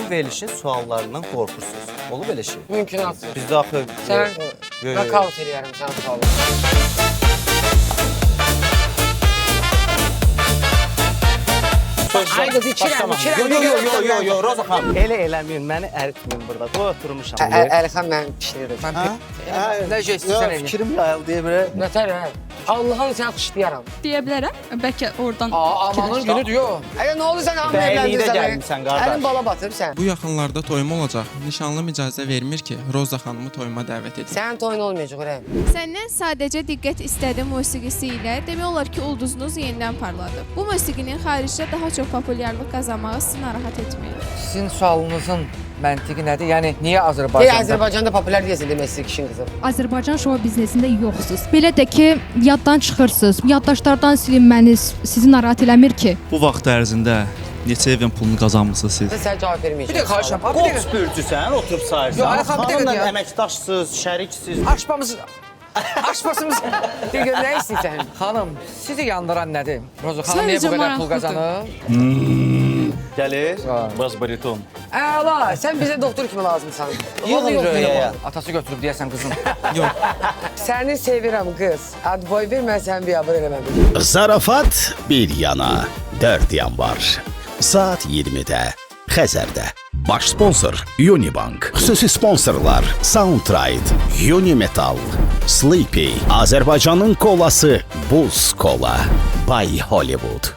Bu verilişin suallarından qorxursunuz. Olub elə şey? Mümkünatsız. Bizdə axı Sən Yo, yo, yo. nokaut eləyərəm sən sualı. Ay qız, içirəm, içirəm. Yo, yo, yo, yo, yo, yo, Roza xanım. Elə eləməyin, məni əritməyin burada. Qoy oturmuşam. Əlixan mənim pişirir. Hə? Nə istəyirsən elə. Fikrim yayıldı deyə belə. Nətər hə? Allahın sən xışlayaram. Deyə bilərəm. Bəlkə oradan Aa, amanın günüdür yo. Əgər nə oldu sən hamı Bəyliyi də evləndirsən? gəlmisən, qardaş. Əlin bala batıb sən. Bu yaxınlarda toyum olacaq. Nişanlım icazə vermir ki, Roza xanımı toyuma dəvət edim. Sənin toyun olmayacaq ürəyim. Səndən sadəcə diqqət istədim musiqisi ilə demək olar ki, ulduzunuz yenidən parladı. Bu musiqinin xaricdə daha çox populyarlıq qazanmağı sizi narahat etmir. Sizin sualınızın məntiqi nədir? Yəni niyə Hey, Azərbaycanda? Azərbaycanda populyar deyəsən demək istəyir kişinin qızı. Azərbaycan şou biznesində yoxsuz. Belə də ki, yaddan çıxırsınız. Yaddaşlardan silinməniz sizi narahat eləmir ki. Bu vaxt ərzində neçə evin pulunu qazanmısınız siz? Sən cavab verməyəcəksən. Bir dəqiqə xahiş edirəm. Bir Qol dəqiqə. süpürücüsən, oturub sayırsan. Yox, Əlixan, bir dəqiqə Xanımla deyəm. əməkdaşsınız, şəriksiz. Aşpamız Aşpasımız. Bir gör nə istəyirsən? Xanım, sizi yandıran nədir? Roza xanım niyə Sadəcə bu qədər pul maraqlıdır. qazanır? Gəlir. Bas bariton. Əla, sən bizə doktor kimi lazımsan. Yığın röyəyə. Atası götürüb deyəsən qızın. Yox, Səni sevirəm qız. Adboy ver, mən səni biabır eləməm. Zarafat bir yana, 4 yanvar. Saat 20-də Xəzərdə. Baş sponsor Unibank. Xüsusi sponsorlar Soundride, Unimetal, Sleepy, Azərbaycanın kolası Buz Kola, Bay Hollywood.